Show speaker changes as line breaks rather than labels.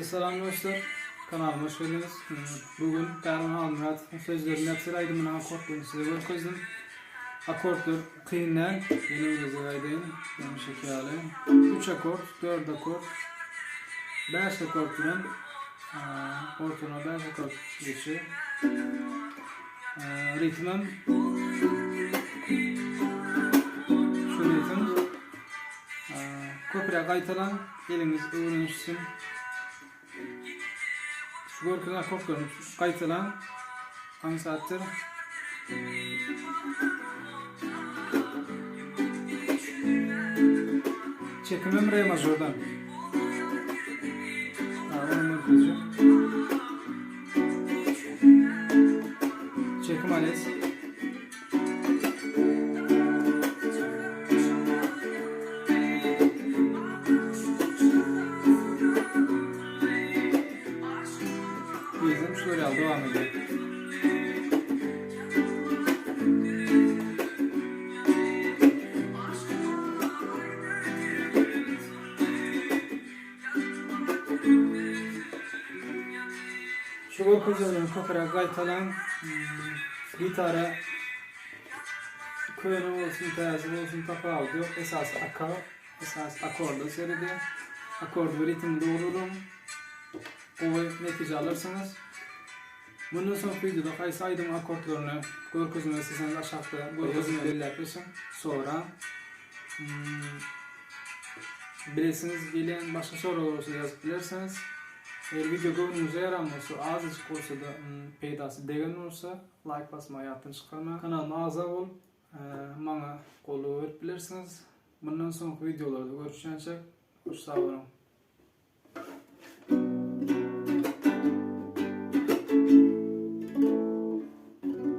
Salam dostlar. Kanalyma hoş geldiňiz. Bu gün Pälwan Halmyratowyň Sözlerim ýatyr aýdymynyň akkordlaryny size görkezdim. Akkordlar kyn däl. Ýene bir gezek aýdaýyn. Hemişeki ýaly. 3 akkord, 4 akkord, 5 akkord bilen ortana 5 akkord geçýär. Ritmem şu ritm köpräk gaýtalaň, eliňiz öwrenişsin. Şu görkezen akkordlaryny gaýtalaň, aňsatdyr. Çekimem re mažordan. Ha, onu görkezjek. Çekim ales. Bizim şöyle ýaly dowam edýär. Şu görkezilenleri köpräk gaýtalaň. Gitara köne bolsun, täze bolsun tapawudy ýok. Esasy akord, esasy akorda seredýär. Akord we ritmi dogry uruň. Gowy netije alarsyňyz. Mundan soňky wideoda haýsy aýdymyň akordlaryny görkezmek isleseňiz aşakda görkezip belläp geçiň. Soraň. Bilesiňiz gelýän başga soraglar bolsa ýazyp bilersiňiz. Eger wideo göwnüňize ýaran bolsa, azajyk bolsa-da peýdasy degen bolsa, laýk basmagy ýatdan çykarmaň. Kanalyma agza bolup, maňa goldaw berip bilersiňiz. Mundan soňky wideolarda görüşýänçäk, hoş sag boluň!